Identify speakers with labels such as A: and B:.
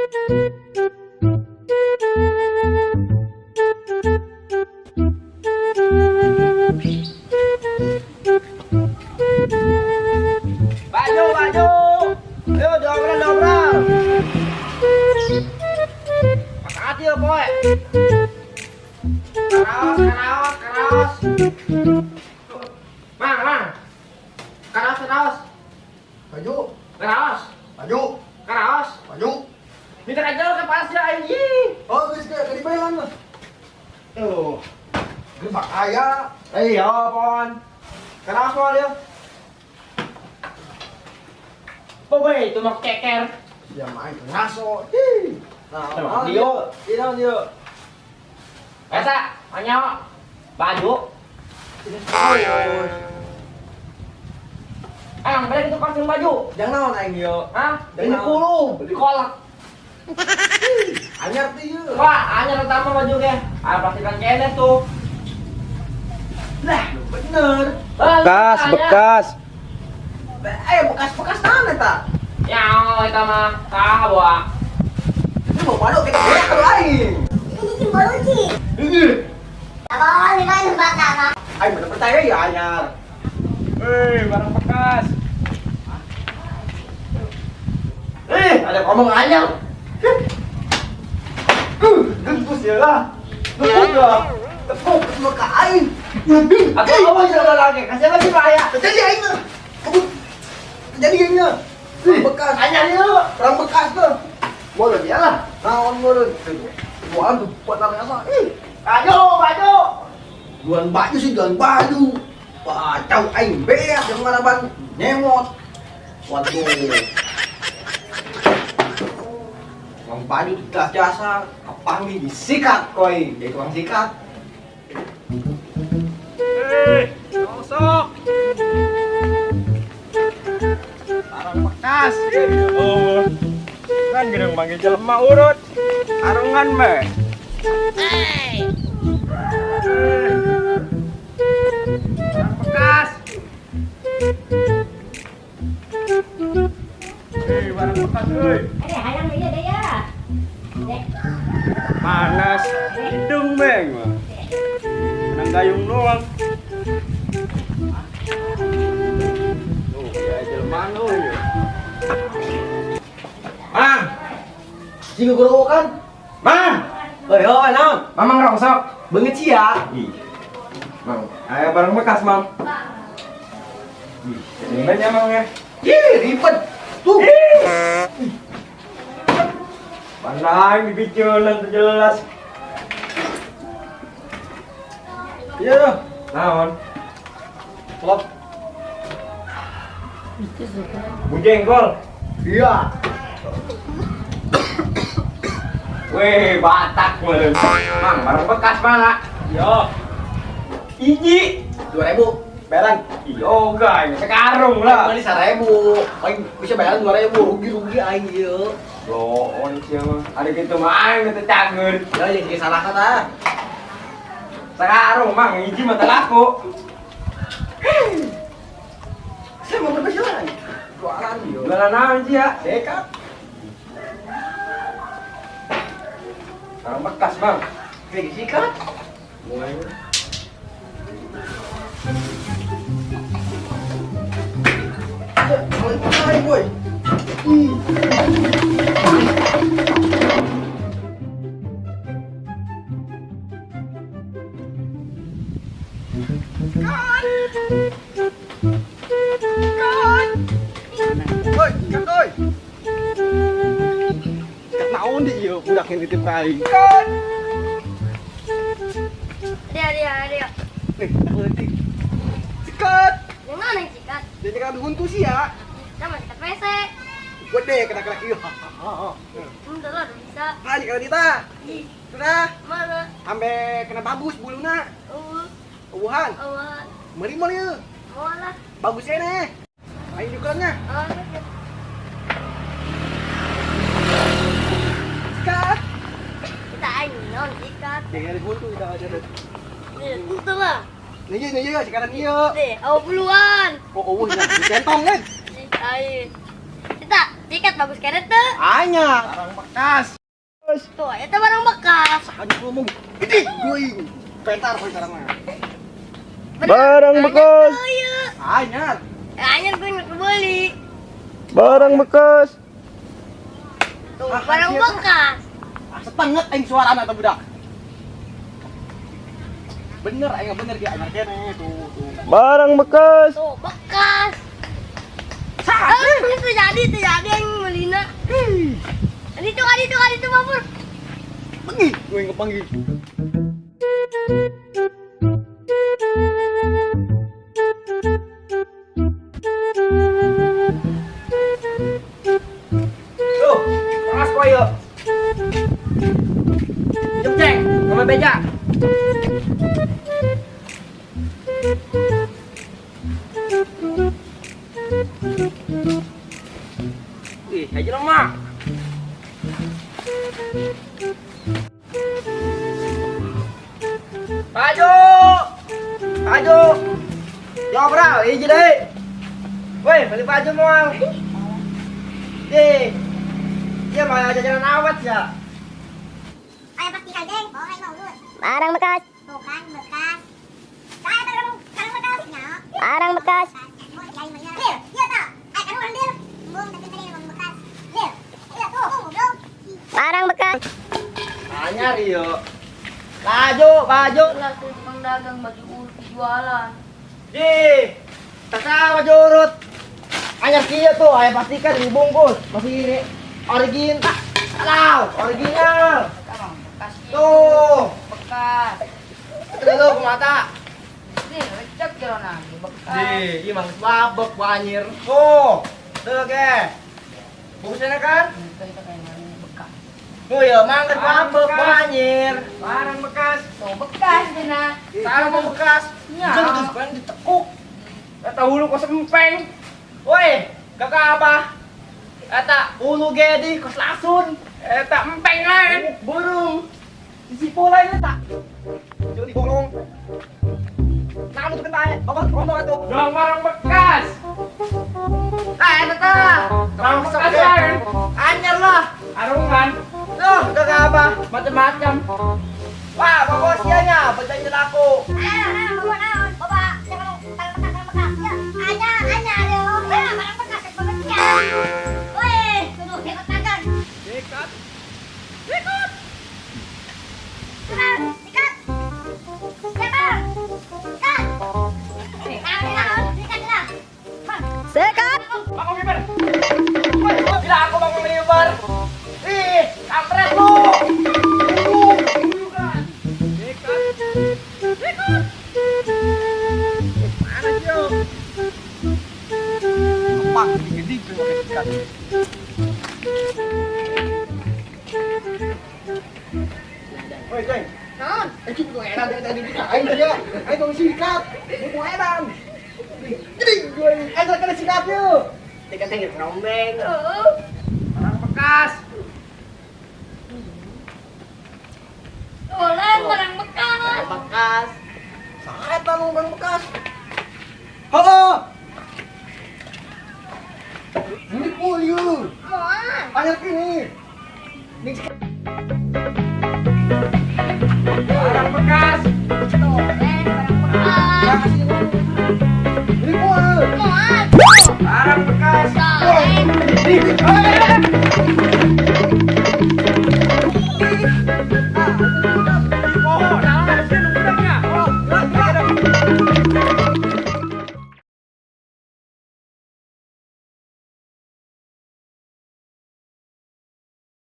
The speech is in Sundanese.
A: Baju, baju. Ayo dobral, dobral. Makasih ya, boy. Karaos, karaos, karaos. Mang, mang. Karaos, karaos.
B: Baju.
A: Karaos.
B: Baju.
A: Karaos.
B: Baju.
A: Minta aja ke pasir anjing.
B: Oh, geus ke dibayaran mah. Tuh. Gerbak aya.
A: Iya, pon. Karaos moal ya. Boy, itu mau keker.
B: Ya main ngaso. Ih. Nah,
A: Dio.
B: Iya, Dio.
A: Esa, hanya baju. Balik itu pasang baju.
B: Jangan naon aing yo.
A: Hah? Ini kulung, beli kolak.
B: Anyar teh ieu.
A: Wah, anyar pertama baju ge. Ah, pasti kan kene tuh.
B: Lah, bener.
C: Bekas, bekas.
B: Bekas-bekas naon eta?
A: Ya, eta mah tah bawa.
B: Ini mau badu kita beak kalau aing.
D: Ini baru sih.
B: Ini.
D: Abang, ini kan bakar.
B: Aing mana percaya ya anyar.
C: Hei, barang bekas.
A: Ada ngomong anyar.
B: Gengkus ya lah. Gengkus lah. Tepuk sama ka aing.
A: Atau apa jalan lagi? Kasih lagi Pak ya.
B: Jadi aing mah. Jadi aing mah. Bekas.
A: Anyar ieu.
B: Barang bekas tuh.
A: Boleh dia lah.
B: Naon boleh. Jualan tuh buat asa. Ih,
A: Baju, baju.
B: jualan baju sih, jualan baju. Wah, cau aing beak yang mana ban nyemot. Waduh. Tukang baju di kelas jasa, kepanggil disikat koi, jadi tukang sikat.
C: Hei, sosok. Barang bekas. Oh. Kan gedung manggil jelema urut. Arungan meh.
D: Hey.
C: Barang bekas. Hei, barang bekas euy.
D: Ada hayang ieu deh ya.
C: Panas hidung meng. Menang gayung doang. Tuh, ya jelema nu ieu.
A: Mang.
B: Sing guru kan?
C: Mang.
B: Oi, oi, naon?
C: Mamang rongsok.
B: Beungeut sia.
C: Ih. Mang, aya barang bekas, Mang. Ih, gimana Mang ya?
B: Ih, ribet. Tuh.
C: Mana dibicunan tuh jelas.
B: Iya.
C: Naon?
B: Klop.
C: Bujengkol.
B: Iya.
C: Weh, Batak meureun. Mang, barang bekas mana? Yo. Iji
B: 2000 bayaran.
C: Iyo, guys, sekarung lah.
B: Beli 1000. Aing bisa bayaran 2000, rugi-rugi aing ieu.
C: Loh, sia mah. Ada gitu mah aing teu cager.
B: Ya yang salah kata.
C: Sekarung, Mang, hiji mah teu laku.
B: Saya mau berjualan. Jualan yo.
C: Jualan naon sih ya?
B: Sikat.
C: Barang bekas, Bang.
B: Kayak sikat.
C: Mulai.
B: Mulai, boy. Oi, kat oi.
C: Kat naon di ieu budak yang nitip ka aing.
D: Dia dia dia.
B: Nih, tak leutik. Sikat.
D: Yang mana yang sikat?
B: Jadi kan buntu sih ya.
D: Sama sikat WC.
B: Gede kena-kena ieu.
D: Udah lah, bisa.
B: Nah, jika dita. Sudah.
D: Mana?
B: Sampai kena bagus buluna. Uwuhan.
D: Uwuhan.
B: Meri mal ieu.
D: Moal lah.
B: Bagus nih. Aing jukeunnya.
D: Oh.
B: Sikat.
D: Kita aing non sikat.
B: Jangan buntu kita aja.
D: Nih, itu lah.
B: Nih, nih, nih, sekarang ieu.
D: Nih, aw buluan.
B: Oh, eueuh nya, centong kan.
D: Aing. Kita. Tiket bagus kene tuh.
B: Anyar.
C: Barang bekas.
D: Tuh, itu barang bekas.
B: Aduh ngomong. Gede gue. Pentar kowe sekarang mah.
C: Barang bekas.
D: Tuh, iya.
B: Anyar.
D: Anyar gue nggak beli.
C: Barang bekas.
D: Tuh, barang bekas.
B: Ah, setenget aing suarana teh budak. Bener aing bener ge anyar kene tuh tuh.
C: Barang bekas.
D: Tuh, bekas.
B: Sah.
D: Eh, itu jadi yang melina. Ini tuh, ini tuh, ini tuh, Bapur.
B: Bengi gue ngepanggil.
A: Tuh, keras kok yuk. Yuk, Ceng, sama beja. Ih, aja lemah. Baju. Baju. Jobral, hiji deui. Woi, beli baju moal. Di. Dia mau jajanan awet ya.
E: Ayo pasti kajeng, oh ayo mau urut.
D: Barang bekas.
E: Bukan bekas. Saya barang barang bekas. Ya.
D: Barang bekas.
E: Lil, iya tak? Ayo kan urang Lil. Embung tapi tadi emang bekas. Lil, iya tuh, goblok.
D: Barang bekas.
A: Anyar yo. Baju, baju.
D: Lah tuh bang dagang baju urut jualan.
A: Di. Tak baju urut. Anyar kieu tuh, aya pastikan dibungkus. Masih origin. Alau, original.
D: Bekas.
A: Tuh.
D: Bekas.
A: Itu ke mata.
D: Nih, lecek kira bekas.
A: Di, ieu mah geus babek anjir. Tuh. Tuh ge. Bungkusnya kan?
D: Bekas.
A: Tuh ya, mah geus babek anjir. Barang bekas.
D: Tuh bekas dina.
A: Salah mau bekas.
D: Ya.
A: Jangan terus pengen ditekuk. Eta hulu kos empeng. Woi, kakak apa? Eta hulu gedi kos lasun. Eta empeng lain. Burung. Sisi lain eta. Jadi bolong. Nah, lu kena bapak ngomong atuh.
C: Dong barang bekas.
A: Ah, eta tah.
C: Barang bekas lain.
A: Anyar lah.
C: Arungan.
A: Tuh, kakak apa? Macam-macam. Wah, bapak sianya, berjanji laku.
E: Ayo, ayo, bawa naon? Bawa, jangan barang bekas, barang bekas. Ya, anyar, anyar yo. Ya, barang bekas, barang bekas. Woi, tunggu, hebat dagang.
A: Dekat.
E: Sikat. Sikat. Siapa? Sikat. Sikat, sikat.
D: Sekat.
A: Bangun miber. Woi, bila aku bangun miber. Ih, kampret lu.
B: Mana sih yo? Kepang gede gue pakai sikat. Woi, Ceng.
D: Naon?
B: Eh, cuma edan dari tadi aing dia. Aing tong sikat. Mau edan. Jadi gue aing kena sikat yuk.
A: Tiga tinggi rombeng.
D: Heeh.
A: Barang bekas.
D: Tuh, lain barang bekas.
A: Barang bekas.
B: Saat lah lu barang bekas. Halo. Ini pul yuk.
D: Moal.
B: Anyar kini.
C: Barang bekas.
D: Tuh, lain barang bekas.
B: Ini pul.
D: Moal.
C: Barang bekas.
D: Tuh, lain.
B: Ih.